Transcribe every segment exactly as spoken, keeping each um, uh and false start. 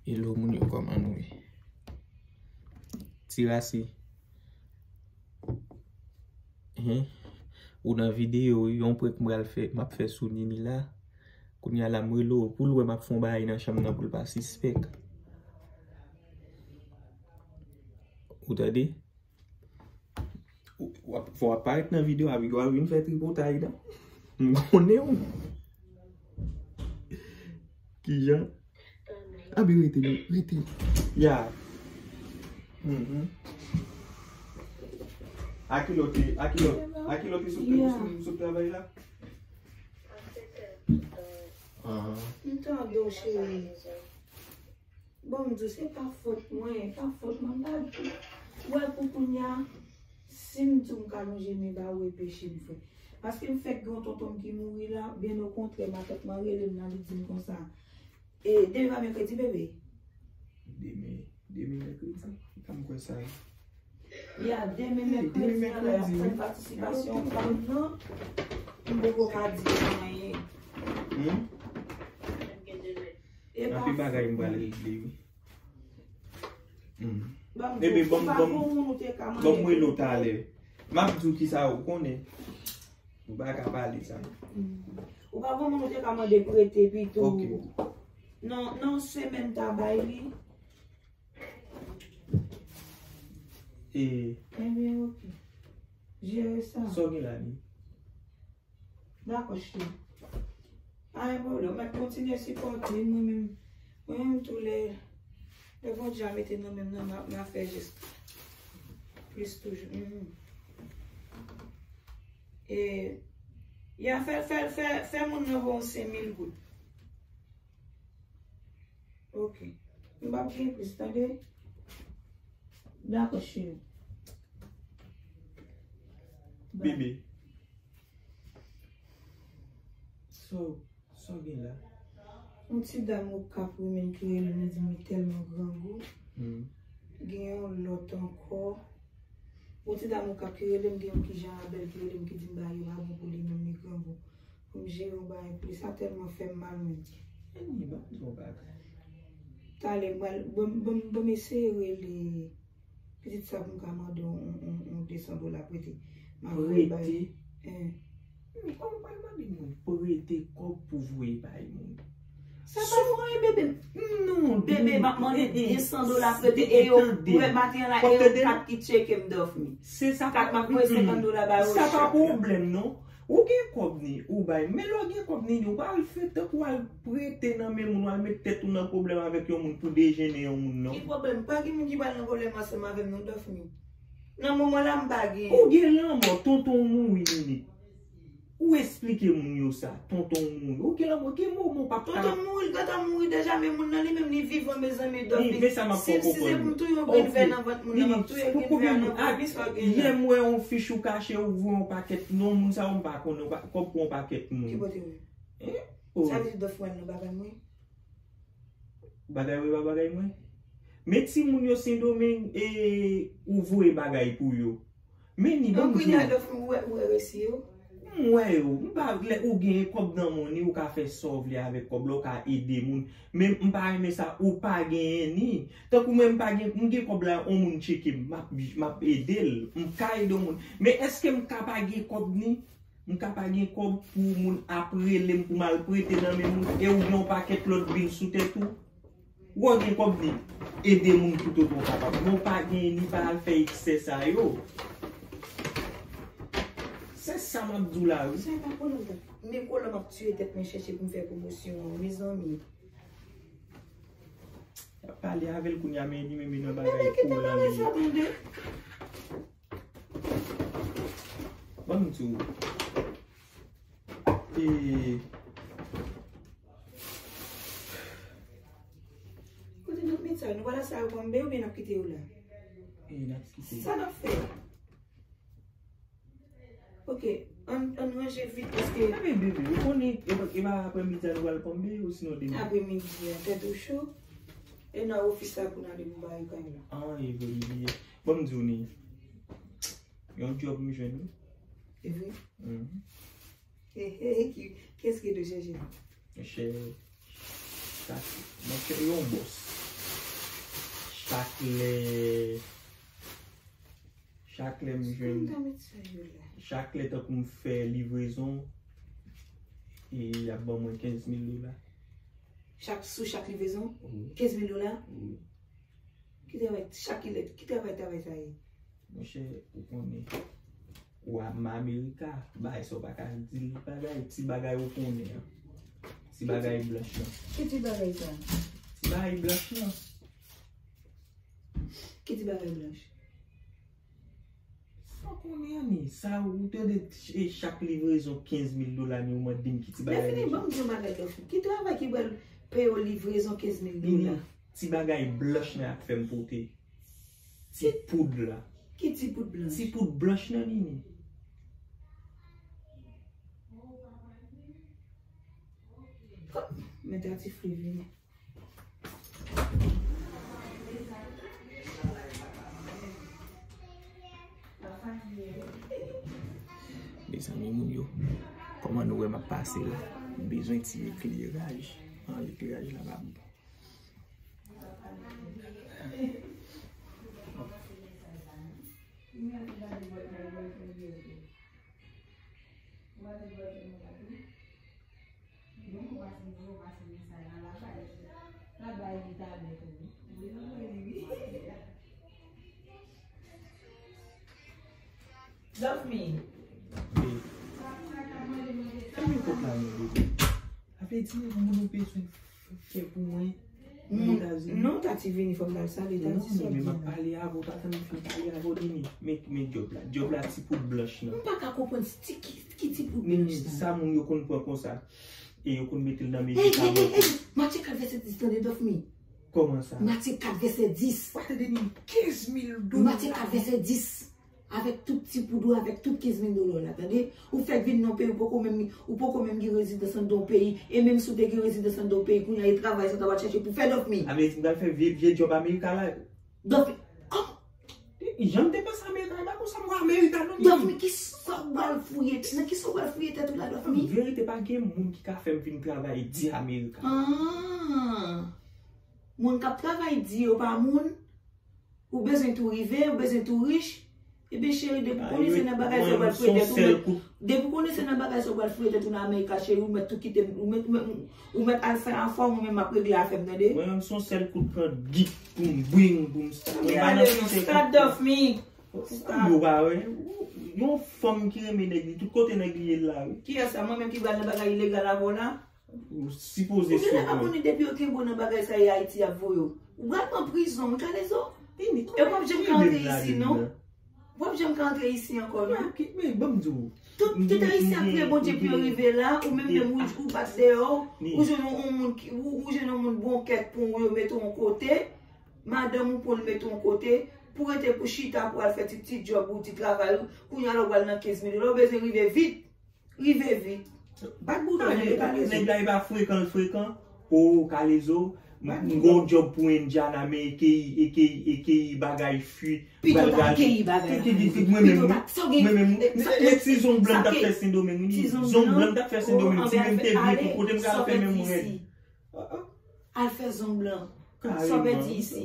Hello moun yo, kòman nou ye? Ti Rasi. Hen? Ou nan videyo, yon prank m pral fè, m ap fè sou Nini la. Kounye a la m rele w pou l wè m ap fè yon bagay nan chanm nan pou l pa sispèk. Ou tande? Ou, w ap, fò w ap parèt nan videyo a, yo a vin fè tripotay la. M konnen w. Kijan? Abi, rete, rete. Ya. Mhm. A ki lòt, a ki lòt, a ki lòt sou, sou, sou travay la? Ah. M tande w, cheri. Bon, m di w, se pa fòt mwen, pa fòt mwen, m pa di. Wè, pou kounye a, si m di w m ka lonje men ba ou, e peche m fè. Paske m fèk gen yon tonton m ki mouri la, byen okontrè, matant mwen rele m nan, li di m konsa. E, demen pa mèkredi, bebe? Demen, demen mèkredi, m kwè sa. Ya, demen mèkredi an la, y ap tann patisipasyon pa m nan. M poko ka di anyen. Hmm? Epa. Anpil bagay m pral regle, wi. Hmm. Ebyen, ban m, ban m, ban m rele w talè. M ap di w kisa ou konnen. Ou pa ka pale sa. Hmm. Ou pa gon moun ou te ka mande prete pito. Ok. Non, non, semèn ta bay li. E. Ebyen, ok. Jere sa. Sa w gen la, ni? Dakò, cheri. Pa gen pwoblèm. Mwen kontinye sipòte mwen menm. Mwen menm tou lè, lè Bondye a mete nan men m nan, m a, m a fè jis plis toujou. Mhm. E, ya fè, fè, fè, fè moun nan ba w senk mil goud. Ok. M p ap gen plis, tande? Dakò, cheri. Bebe. So, sa w gen la? Yon ti dam Okap wi menm ki rele m, li di m li tèlman grangou. Hmm. Gen yon lòt ankò. Yon ti dam Okap ki rele m, gen yon ki jan a bèl ki rele m, ki di m bagay yo pa bon pou li menm, li grangou. Pou m jere yon bagay pou li, sa tèlman fè m mal menm. Annie, ban m di yon bagay. Talè, m pral, ban m, ban m, ban m eseye rele pitit sa pou m ka mande yon, yon, yon, yon de san dola prete. M ap voye bay. Prete? Hein. Men kòman w pral mande moun prete kòb pou voye bay moun? Sa pa vre, bebe. Non, bebe, m ap mande de san dola prete e yo, pou maten an la, e yo kat ki tcheke m, Dòfmi. Se sa. Kat m ap voye senkant dola ba yo chak. Sa pa pwoblèm, non. Ou gen kòb ni, ou bay. Men lè w gen kòb ni, ni, ou pa al fè tankou w al prete nan men moun, w al met tèt ou nan pwoblèm avèk yon moun pou dejennen yon moun, non. Ki pwoblèm? Pa gen moun ki pral nan pwoblèm ansanm avè m, non, Dòfmi. Nan moman la, m pa gen. Ou gen lanmò, tonton w mouri, Nini. Ou esplike moun yo sa, tonton w mouri. Ou gen lanmò, gen moman w p ap ka. Tonton m mouri, l gentan mouri deja, men moun nan li menm, li vivan, mezanmi, Dòfmi. Ni, men sa m ap fè w konprann. Si, si se pou m touye yon grenn vè nan vant moun nan, m ap touye grenn vè a nan pwomès, pa gen nan. Yè m wè yon fich ou kache, ou voye yon pakèt non, moun sa yo m pa konnen, ou pa, kòb pou yon pakèt moun. Ki kote w? Hein? Oh. Sa vle di Dòfmi nan bagay mwen? Bagay ou e pa bagay mwen. Men timoun yo Sendomeng, e, ou voye bagay pou yo. Men ni, ban m di w. Donk, kounye a, Dòfmi, ou wè, ou wè resi yo? M wè yo. M pa, lè ou gen kòb nan men w ni, ou ka fè sa w vle avèk kòb la, ou ka ede moun. Men m pa renmen sa, ou pa genyen ni. Tankou mwen, m pa gen, m gen kòb la, yon moun tcheke m, m ap, m ap ede l. M ka ede yon moun. Men èske m ka pa gen kòb ni? M ka pa gen kòb pou moun ap rele m pou m al prete nan men moun, e ou gen yon pakèt lòt bil sou tèt ou. Ou gen kòb ni, ede moun toutotan w kapab. Men w pa gen ni, pa al fè eksè sa yo. Se sa m ap di w la, wi. Sa e pa pwoblèm, tande. Men kote m ap tiye tèt mwen chèche pou m fè pwomosyon an, mezanmi. Y ap pale avè l kounye a, men li menm li nan bagay kolan li ye. Ban m di w. E, kote n ap met sa? Nou pral sa yo konbe oubyen n ap kite yo la? E, n ap kite yo. Sa n ap fè? Ok, ann, ann ranje vit paske. Ebyen, bebe, ou konnen, e pa, e pa aprèmidi a nou pral konbe, osinon demen? Aprèmidi a, tèt ou cho? E nan ofis la pou n ale pou bagay kay la. Ah, e vre, e vre. Ban m di w ni. Yon djòb m jwenn, wi. E vre? Mhm. He, he, he, ki, kiyès ki te chèche? Monchè, sa, monchè, yon bòs. Lè, chak lè m jwenn, chak lè tankou m fè livrezon, e y ap ban mwen kenz mil dola. Chak, sou chak livrezon? Wi. Kenz mil dola? Wi. Ki travay, chak kilè, ki travay, travay sa ye? Monchè, ou konnen. Ou a Amerika, bagay sa w pa ka di l bagay, ti bagay ou konnen an. Ti bagay blanch lan. Ki ti bagay sa? Ti bagay blanch lan. Ki ti bagay blanch? Sa w konnen an ni, sa ou tande ch- e chak livrezon kenz mil dola ni ou mande m ki ti bagay. Lè fini, ban m di yon bagay lè fini. Ki travay ki pral peye w livrezon kenz mil dola? Ti bagay blanch lan ap fè m pote. Ti poud la. Ki ti poud blanch? Ti poud blanch lan, Nini. Men Tati Fri vini. Mezanmi, moun yo, kòman nou wè m ap pase la? M bezwen ti ekleraj. An, ekleraj la pa bon. Dòfmi. Fèmen pòt la non, bebe. Sa vle di moun ou bezwen fè pou mwen. Moun, non, Tati vini, fò m t al salye Tati. Non, men m ap pale avè w, pa tann m fin pale avè w, Nini. Men, men djòb la. Djòb la, ti poud blanch lan. M pa ka konprann ti ki, ki ti poud blanch sa. Sa moun yo konn pran konsa. E yo konn mete l nan medikaman. Hey, hey, hey, hey, Matye kat vèsè dis, tande, Dòfmi. Kòman sa? Matye kat vèsè dis. Ou pa tande, Nini, kenz mil dola. Matye kat vèsè dis. Avèk tout ti poud ou, avèk tout kenz mil dola w la, tande? Ou fèk vin nan peyi, ou poko menm, ou poko menm gen rezidans anndan yon peyi, e menm si w te gen rezidans anndan yon peyi, kounye a e travay sa w ta pral chache pou fè, Dòfmi. Sa vle di m pral fè vye, vye djòb Amerika la. Dòfmi, kòman? Jan m te panse Amerika, e pa konsa m wè Amerika non, Nini. Dòfmi, kisa w pral fouye, nan kisa w pral fouye tèt ou la, Dòfmi? Verite, pa gen moun ki ka fè m vin travay di Amerika. Ah. Moun k ap travay di yo pa moun. Ou bezwen tou rive, ou bezwen tou rich. Ebyen cheri, depi w konnen se nan bagay sa w pral fouye tèt ou, depi w konnen se nan bagay sa w pral fouye tèt ou nan Amerika, cheri, ou mèt tou kite m, ou mèt, ou mèt, ou mèt al fè afè w, mwen menm m ap regle afè m, tande? Mwen menm se yon sèl kout pran git pou m bwing, pou m start. Mwen pa nan kite start, Dòfmi. Start. Yo pa wè. Yon fanm ki renmen nèg li, tout kote nèg li ye l la, wi. Kiyès sa? Mwen menm ki pral nan bagay ilegal avè w la? Ou sipoze swiv mwen. Ou genlè pa konnen depi yo kenbe w nan bagay sa e Ayiti y ap voye w. Ou pral pran prizon, wi, Kalezo. E w p ap janm ka antre isi, non. Ou p ap janm ka antre isi ankò, non. Men, ban m di w. Tout, tout Ayisyen ap priye Bondye pou yo rive la, ou menm, menm ou, ou bat dèyè, ou jwenn yon, yon moun ki, ou, ou jwenn yon moun bon kèk pou ou, yo mete w yon kote, madanm ou pou l mete w yon kote, pou rete pou chita, pou al fè ti, ti djòb ou, ti travay ou, kounye a la ou pral nan kenz mil dola, ou bezwen rive vit. Rive vit. Bat bouda, tande, Kalezo. Nèg la, e pa frekan l frekan. O, Kalezo, m gon djòb pou Indiana, men e K I, e K I, e K I bagay fwi. Pito ta K I bagay la. Mwen menm, mwen menm, e ti zong blan m t ap fè Sendomeng, wi. Zong blan m t ap fè Sendomeng, ti menm te vle pou kote m ka fè menm rèd. Al fè zong blan. Sa w pèdi isi?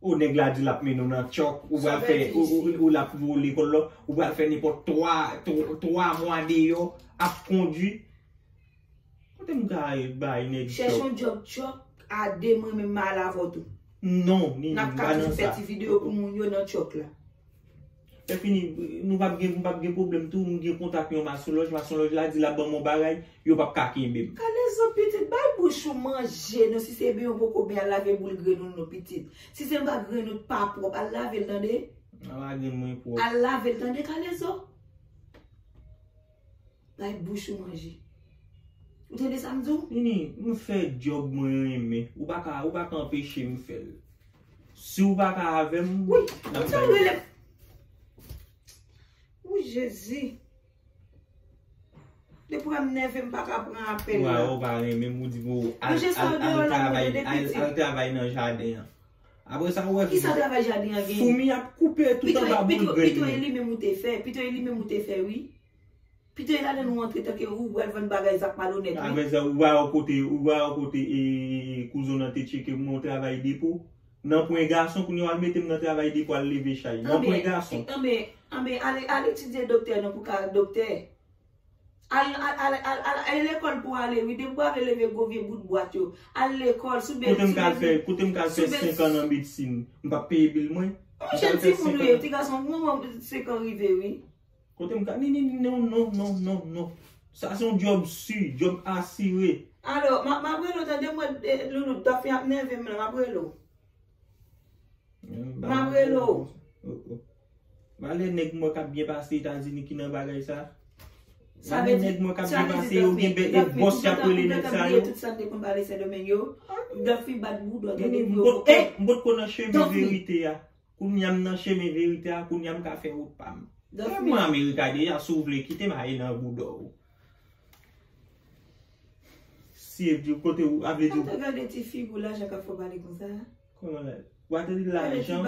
O, nèg la di l ap mennen w nan tchòk, ou pral fè, ou, ou, ou l ap voye w lekòl la, ou pral fè nenpòt twa, twa, twa mwa deyò, ap kondui. Kote m ka bay nèg tchòk? Chèche yon djòb tchòk a de, mwen menm m al avè w tou. Non, Nini, m pa nan sa. N ap ka toujou fè ti videyo pou moun yo nan tchòk la. Lè fini, nou p ap gen, m p ap gen pwoblèm tou, m gen kontak yon masonlòj, masonlòj la di l ap ban m yon bagay, yo p ap ka kenbe m. Kalezo pitit, bay bouch ou manje non, si se byen ou poko byen, al lave boul grenn ou non pitit. Si se anba grenn ou t pa pwòp, al lave l tande. Anba grenn mwen pwòp. Al lave l tande, Kalezo. Bay bouch ou manje. Ou tande sa m di w? Nini, m fè djòb mwen renmen. Ou pa ka, ou pa ka anpeche m fè l. Si w pa ka avè m, wi, n ap sa rele. Wi, Jezi. Depi w wè m nève, m pa ka pran apèl la. Ou pa renmen m, ou di pou al, al, al travay, al, al travay nan jaden an. Apre sa, ou wè kisa travay jaden an genyen? Foumi ap koupe tout anba boul grenn. Pito e li menm ou te fè, pito e li menm ou te fè, wi. Pito e ladan nou antre tanke ou pral vann bagay zak malonèt, wi. Apre sa, ou pa wè kote, ou pa wè kote, e, e, e, kouzen w nan te tcheke pou mwen yon travay depo. Nan pwen gason, kounye a w al mete m nan travay depi w al leve chay. Nan pwen gason. Anben, anben, ale, ale etidye doktè non pou ka doktè. Al, al, al, al, al, al lekòl pou ale, wi. Depi w pa vle leve gwo vye bout bwat yo. Al lekòl, sou bèl. Kote m ka al fè, kote m ka al fè senk an nan medsin? M p ap peye bil mwen? Yon jèn timoun ou ye, ti gason, mwen, mwen, senk an rive, wi. Kote m ka, ni, ni, ni, non, non, non, non, non. Sa se yon djòb si, djòb asire. Alò, m ap, m ap rele w, tande, mwen, eh, Loulou, Dòfin ap nève m la, m ap rele w. M ap rele w. Valè nèg mwen k ap byen pase Etazini ki nan bagay sa. Valè nèg mwen k ap byen pase, yo gen bè-, e bòs y ap rele nèg sa yo. Tout sa m te konn pale Sendomeng yo. Dòfin bat bouda, tande m yo. M pot-, eh, m potko nan chemen verite a. Kounye a m nan chemen verite a, kounye a m ka fè wout pa m. Mwen Amerika deja, si w vle kite m ale nan bouda w. Si e di w kote w, a vle di w. Tande gade ti figi w lajan k ap fè w pale konsa. Kòman la? W a tande lajan,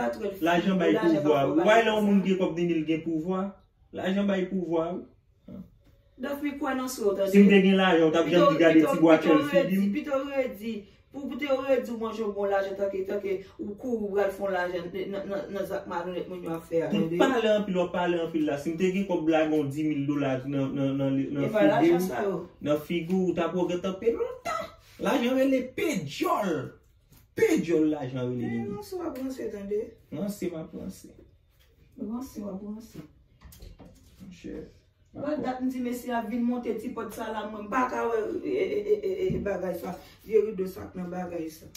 lajan bay pouvwa. Ou wè lè yon moun gen kòb, li di l gen pouvwa. Lajan bay pouvwa, wi. Dòfin kwè nan sou, tande. Si m te gen lajan, ou t ap janm di gade ti bwa tchèl figi m. Pito redi, pou, pou te redi w manje yon bon lajan, tanke, tanke ou kouri pral fè yon lajan nan, nan, nan zak malonèt moun yo ap fè a, tande. Pale anpil, w ap pale anpil la. Si m te gen kòb lage yon di mil dola nan, nan, nan, nan figi w, nan figi w, ou t ap wè w gentan peye lontan. Lajan rele pe djòl. Pe djòl lajan rele li. Ranse w ap ranse, tande. Ranse m ap ranse. Ranse w ap ranse. Monchè. Wè dat m di mesye a vin monte ti pòt sa la, mwen m pa ka wè, e, e, e, e, e, bagay sa. Vye rido sa k nan bagay sa.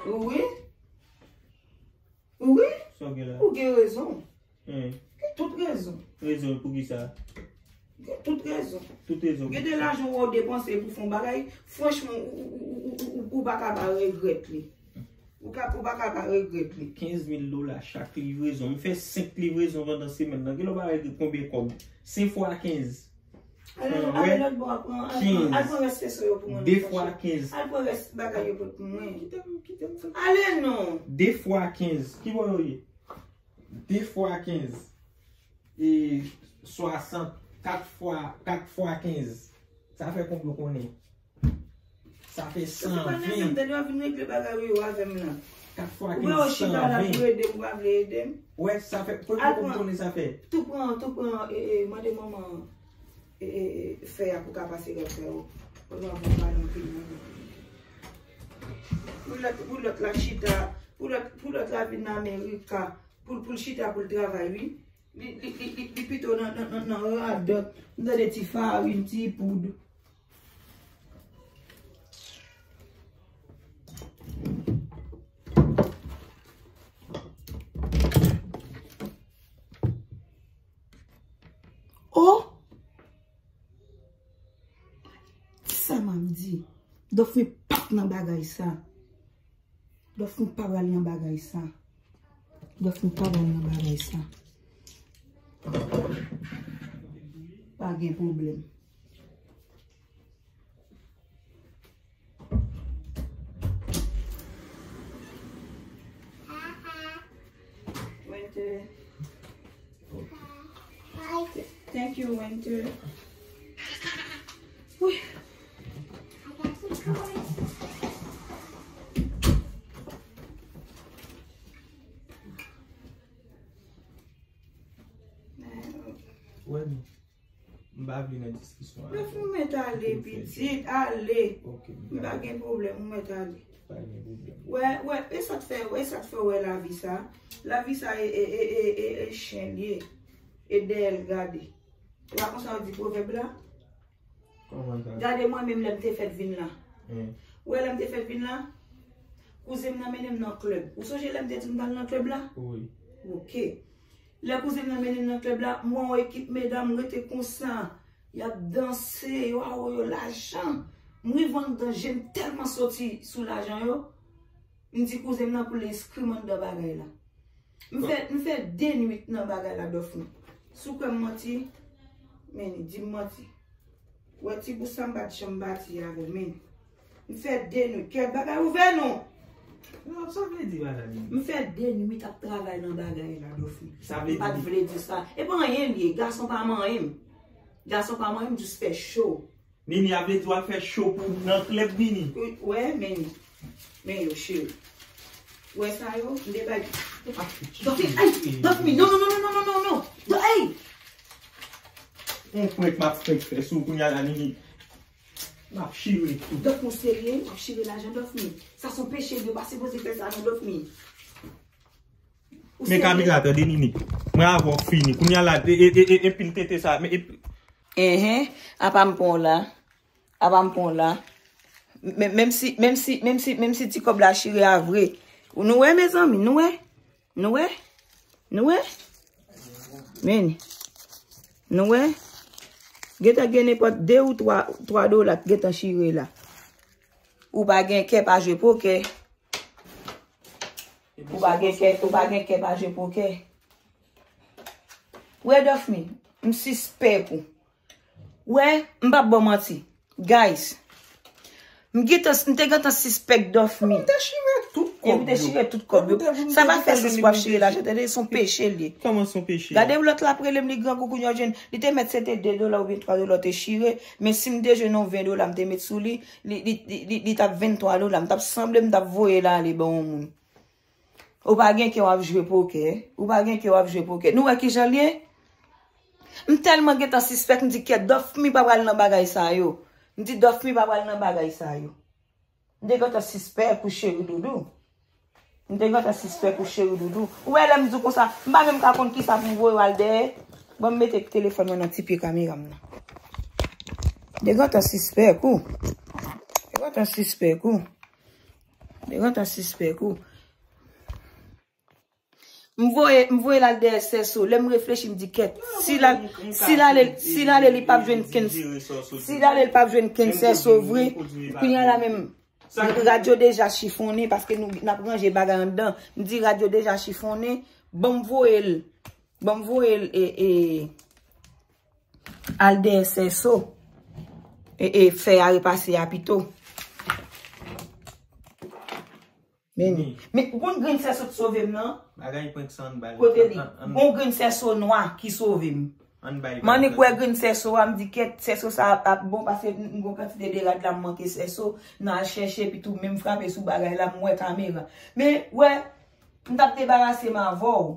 Wi. Wi. Sa w gen la? Ou gen rezon. Gen tout rezon. Rezon pou ki sa? Gen tout rezon. Tout rezon. Gen de lajan w depanse pou fè yon bagay, franchman, ou, ou, ou pa ka pa regrèt li. Ou ka, ou pa ka pa regrèt li. Kenz mil dola chak livrezon. M fè senk livrezon pandan semèn nan. Gen lè w pa wè konbyen kòb. Senk fwa kenz. Ale, ale lòt bò a pran, al pran, al pran rès peso yo pou mwen. De fwa kenz. Al pran rès bagay yo pou mwen. Kite m, kite m. Ale non. De fwa kenz. Ki bò yo ye? De fwa kenz. E swasant, kat fwa, kat fwa kenz. Sa fè konbyen w konnen? Sa fè san ven. Tande, w ap vin regle bagay ou yo avè m la. Kat fwa kenz, san ven. Ou wè w chita la pou ede m, ou pa vle ede m. Wè, sa fè, pou, pou, pou konnen sa fè. Tou pran, tou pran, e, e, mande manman, e, e, e, fè a pou ka pase rèv fè yo. Pou nou ap pale anpil nan. Pou lòt, pou lòt la chita, pou lòt, pou lòt la vin nan Amerika, pou, pou l chita, pou l travay, wi. Li, li, li, li, li pito nan, nan, nan, nan radòt. M tande ti farin, ti poud. Oh! Sa m ap di. Dòfin p ap nan bagay sa. Dòfin pa pral nan bagay sa. Dòfin pa pral nan bagay sa. Pa gen pwoblèm. Winter. Thank you, Winter. Wi. Wè nou. M pa vle nan diskisyon avè w. Mèt ale, pitit, ale. Ok, m pa gen pwoblèm, ou mèt ale. Pa gen pwoblèm. Wè, wè, e sa k fè, e sa k fè w wè lavi sa? Lavi sa e, e, e chen l ye. E dèyè l gade. E pa konsa yo di pwovèb la? Kòman sa? Gade mwen menm lè m te fèt vin la. Ou wè lè m te fèt vin la? Kouzen m nan mennen m nan klèb. Ou sonje lè m te di m t al nan klèb la? Wi. Ok. Lè kouzen m nan mennen m nan klèb la, m wè yon ekip medam rete konsa. Y ap danse, yo a yo lajan. M rive anndan, je m tèlman soti sou lajan yo. M di kouzen m nan pou l enskri m anndan bagay la. M fè, m fè de nwit nan bagay la, Dòfin. Si w kwè m manti, men di m manti. Wè ti bout sa m pa t janm bati avè l, men. M fè de nwit. Kèk bagay ouvè non. Non, sa vle di, madanm? M fè de nwit ap travay nan bagay la, Dòfin. Sa vle di. M pa t vle di sa. E pa anyen l ye. Gason pa manyen m. Gason pa manyen m, jis fè cho. Nini, a vle di w ap fè cho pou nan klèb, Nini? Wi, wè, men. Men yo, cheri. Ou wè sa yo? M te bay. Dòfmi, ay! Dòfmi, non, non, non, non, non, non, non, non. Dò-, ay! Yon prank m ap fèk fè sou kounya la, Nini. M ap chire tou. Dòfmi, ou serye? W ap chire lajan Dòfmi? Sa se yon peche, li pa sipoze fè sa, non, Dòfmi. Ou Men serye? Kamera, tande, Nini. Mwen avè w fini. Kounya la, e, e, e, e, e pil tete sa. Men, e, Enhen, apa m pran w la? Apa m pran w la? Men, menm si, menm si, menm si, menm si ti kòb la chire a vre. Nou wè, mezanmi, nou wè? Nou wè? Nou wè? Men, nou wè? Gentan gen nenpòt de ou twa, twa dola k gentan chire la. Ou pa gen kè, pa jwe pokè. Ou pa gen kè, ou pa gen kè, pa jwe pokè. Wè, Dòfmi, m sispèk ou. Wè, m p ap ba w manti. Guys, m gentan, m te gentan sispèk Dòfmi. Ou te chire tout kòb yo. Ou te chire tout kòb yo. Sa pa fè sans pou w ap chire lajan, tande, se yon peche l ye. Kòman se yon peche? Gade lòt la ap rele m, li grangou kounya, jwenn, li te mèt se te de dola oubyen twa dola w te chire, men si m te jwenn yon ven dola m te met sou li, li, li, li, li, li t ap venntwa dola, m t ap sanble m t ap voye l ale ban yon moun. Ou pa gen kè w ap jwe pokè. Ou pa gen kè w ap jwe pokè. Nou wè kijan l ye? M tèlman gentan sispèk, m di kèt, Dòfmi pa pral nan bagay sa yo. M di Dòfmi pa pral nan bagay sa yo. M te gentan sispèk ou cheri doudou. M te gentan sispèk ou cheri doudou. Ou wè lè m di w konsa, m pa menm ka konn kisa pou m voye w al dèyè. Bon, m mete telefòn mwen nan ti pye kamera m nan. M te gentan sispèk ou. M te gentan sispèk ou. M te gentan sispèk ou. M voye, m voye l al dèyè Sèso. Lè m reflechi, m di kèt. Si l al, si l ale, si l ale, li p ap jwenn kenn. Si l ale, li p ap jwenn kenn Sèso vre. Kounya la menm, rad yo deja chifonnen paske nou, n ap ranje bagay anndan. M di rad yo deja chifonnen. Ban m voye l. Ban m voye l e, e, al dèyè Sèso. E, e, fè a repase a pito. Men, men, ou konn grenn Sèso t sove m nan? Bagay prank sa, ann bay. Kote li? Ann, ann. Gon grenn Sèso nwa ki sove m. Ann bay. M annik wè grenn Sèso a, m di kèt, Sèso sa ap, ap bon, paske m, m gon kantite de rad la m manke Sèso, n al chèche, epi tou menm frape sou bagay la, m wè kamera. Men, wè, m t ap debarase m avè w.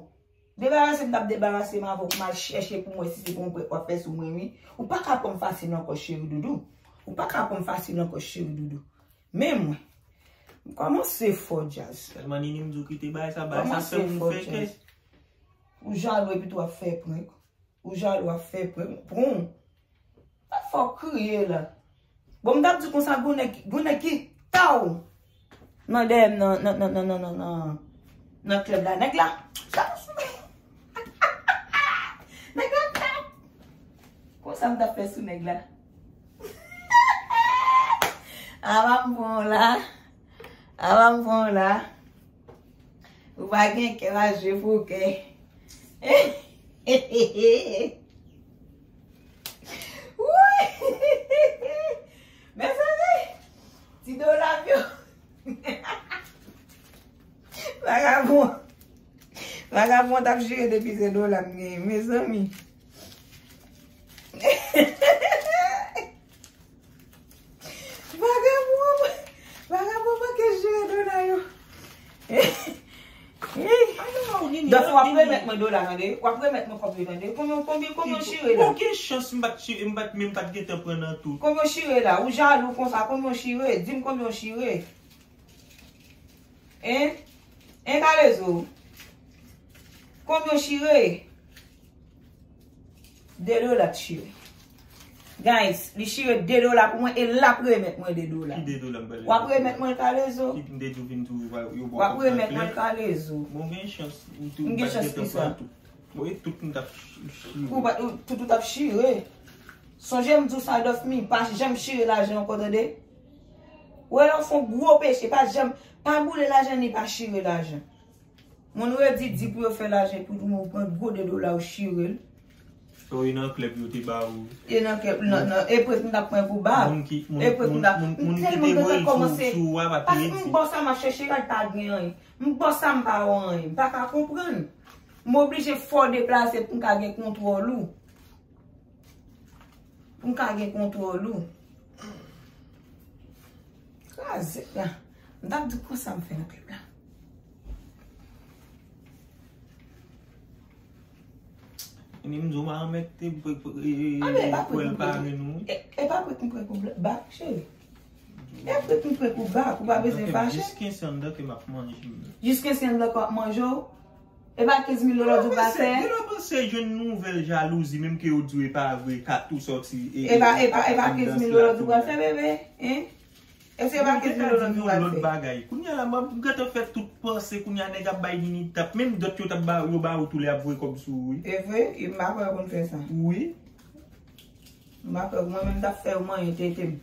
Debarase m t ap debarase m avè w pou m al chèche pou m wè si se prank w ap fè sou mwen, wi. Ou pa ka pran m fasil ankò, cheri doudou. Ou pa ka pran m fasil ankò, cheri doudou. Men mwen, m kòmanse fò djaz. Tèlman Nini m di w kite bagay sa, bagay sa fè moun fè kè. Ou jalou epi tou w ap fè prank. Ou jalou, w ap fè prank. Pran. Pa fè w kriye la. Bon, m t ap di konsa, gon nèg, gon nèg ki taw nan dèyè m nan, nan, nan klèb la. Nèg la, nèg la tap. Konsa m t ap fè sou nèg la. Apa m pran w la. Apa m pran w la. Ou pa gen kè, pa jwe pokè. Woy! Mezanmi! Ti dola m yo. Vagabon. Vagabon t ap jire depi se dola m genyen. Mezanmi. Vagabon, vagabon manke jire dola yo. Dòfmi, w ap remèt mwen dola, tande? W ap remèt mwen kòb yo, tande? Konbyen, konbyen, konbyen w chire la? Ou gen chans m pa t chire, m pa t, men m pa t gentan pran nan tou. Konbyen w chire la? Ou jalou konsa, konbyen w chire? Di m konbyen w chire. Hein? Hein, Kalezo? Konbyen w chire? De dola t chire. Guys, li chire de dola pou mwen e l ap remèt mwen de dola. Ki de dola m pral remèt? W ap remèt mwen l, Kalezo. Ki m te di w vin tou, yo ba w. W ap remèt mwen l, Kalezo. Bon, gen chans, ou tou, m gen chans ki sa? Bon, e tout m t ap chire. Ou pa, ou, tout ou t ap chire. Sonje m di w sa, Dòfmi, pa janm chire lajan ankò, tande? Ou wè lè w fè yon gwo peche, pa janm, pa boule lajan ni pa chire lajan. Moun redi di pou yo fè lajan, epi ou pran gwo de dola ou chire l. Ou e nan klèb yo te ba ou. E nan klèb, nan, nan, e prèt m t ap pran pou ba. Moun ki, moun, e prèt m t ap, moun, moun ki te voye l sou, sou ou a pa te redi. Paske m bò sa m ap chèche, pa gen anyen. M bò sa m pa wè anyen. M pa ka konprann. M oblije fè w deplase pou m ka gen kontwòl ou. Pou m ka gen kontwòl ou. Kraze la. M t ap di konsa m fè nan klèb la. Ni m di w m a mèt te pre- pre- e- e- Anben, e pa kwè l pa ren nou. E e pa kwè k m kwè k ou bak, cheri. E kwè k m kwè k ou bak, ou pa bezwen fache. Jiskensè anndan ke m ap manje m. Jiskensè anndan ke w ap manje w. E pa kenz mil dola w di w pral fè. Gen lè w panse jwenn nouvèl jalouzi, menm ke yo di w e pa vre, kat ou sòti e e pa e pa e pa kenz mil dola w di w pral fè, bebe, hein? Èske e pa kenz mil dola w di w pral fè? Lòt bagay. Kounye a la, m ap gentan fè tout panse, kounye a nèg ap bay Nini tap. Menm dòt yo t ap ba yo ba ou tou lè ap voye kòb sou ou, wi. E vre? E m pa kwè yo konn fè sa. Wi. M pa kwè, mwen menm t ap fè yo manyen tete m.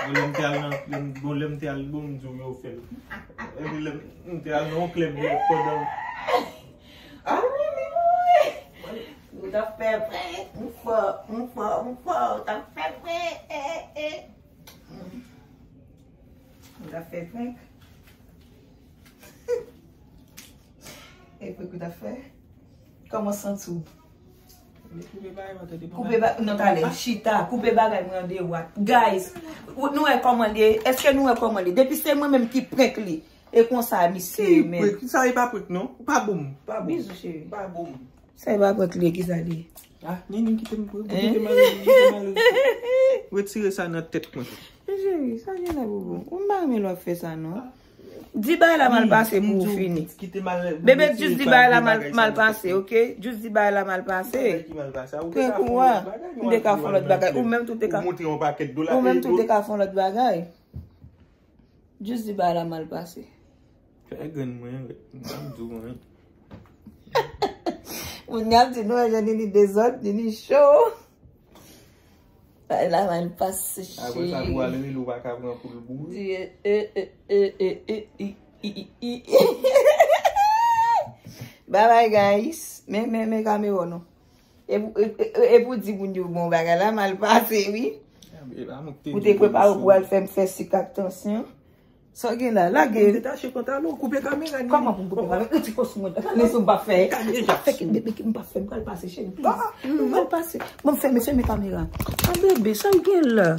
Bon, lè m te al nan, lè m, bon, lè m te al, bon, m di w yo fè l. Epi lè m, m te al nan yon klèb lè pandan. Ah, wi, wi, wi. Ou t ap fè prank, ou fò, ou fò, ou fò, ou t ap fè prank, eh, eh. Ou t ap fè prank. E prank ou t ap fè? Kòman w santi w? Koupe ba-, non, talè, chita, koupe bagay mwen an de wat. Guys, nou wè kòman l ye? Èske nou wè kòman l ye? Depi se mwen menm ki prank li, e konsa misye ye, men. Ki prank? Sa e pa prank, non. Ou pa bon, pa bon. Bizou, cheri. Pa bon. Sa e pa prank li ye, ki sa li ye? Ah, Nini, kite m, kite m ale, kite m ale. Retire sa nan tèt mwen. Cheri, sa gen la, bobo? Ou m pa renmen lè w ap fè sa, non. Di bagay la mal pase pou ou fini. Bebe, jis di bagay la mal, mal pase, ok? Jis di bagay la mal pase. Prank ou a. M te ka fè yon lòt bagay. Ou menm tou te ka, ou menm tou te ka fè yon lòt bagay. Jis di bagay la mal pase. Fè grenn mwen, m ap di w anyen. Moun y ap di nou, jan Nini dezòd, Nini cho. Ay, la mal pase, cheri. Apre sa, pou al rele, ou pa ka pran pou l boure. Di, e, e, e, e, e, e, i, i, i, i. Bye bye, guys. Men, men, men kamera w non. E pou, e, e, e, e pou di moun yo bon bagay la mal pase, wi. Ou te prepare w pou al fè m fè sik ak tansyon. Sa w gen la? Lage. Detache pantalon, koupe kamera, Nini. Kòman pou m koupe kamera? Ou ti kòs mwen, gade sa m pa fè. Gade, Jack. Fè ke bebe ki m pa fè, m pral pase, cheri, please. M pral pase. Bon, fèmen, fèmen kamera. Ah, bebe, sa w gen la?